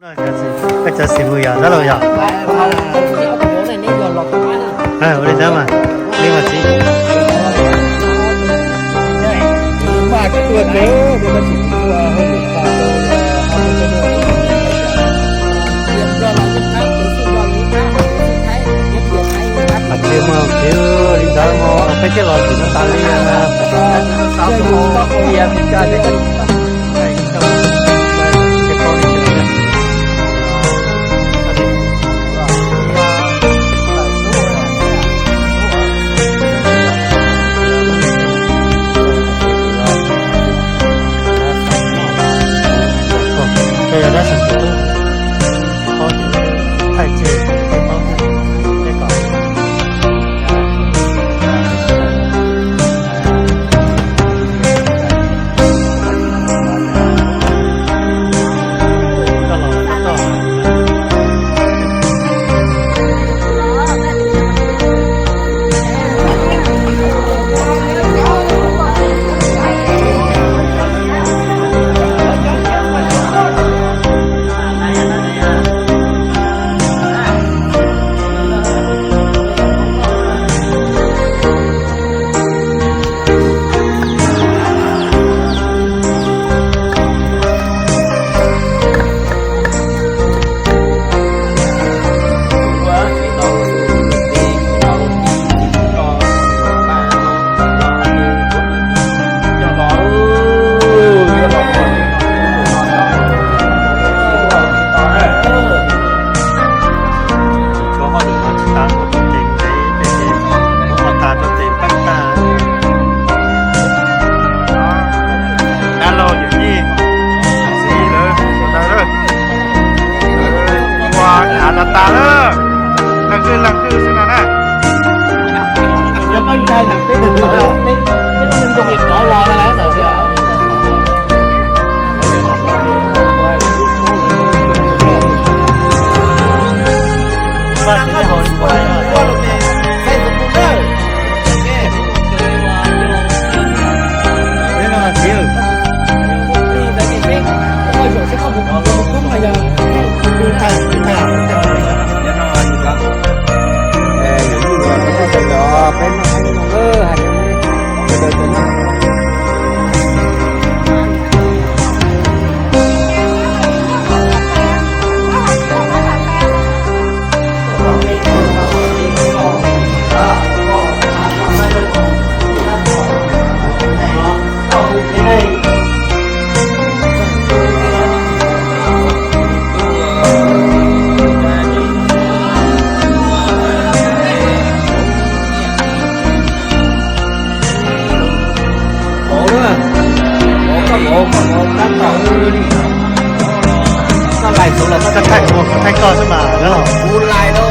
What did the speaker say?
Koj cov xim mus yog dab laug yog? Ua li ntawd mas, li mas txiv. Mas tsis muaj txiv li ntawd mas peb thiaj los tsis no tas li. Dab laug yawm yij, txiv lawv sawv daws, ua av tas tas lawm, leej twg leej twg xwb no na. Koj lais xwb los koj thaij kuv, kuv thaij koj xwb mas. Kuv lais no.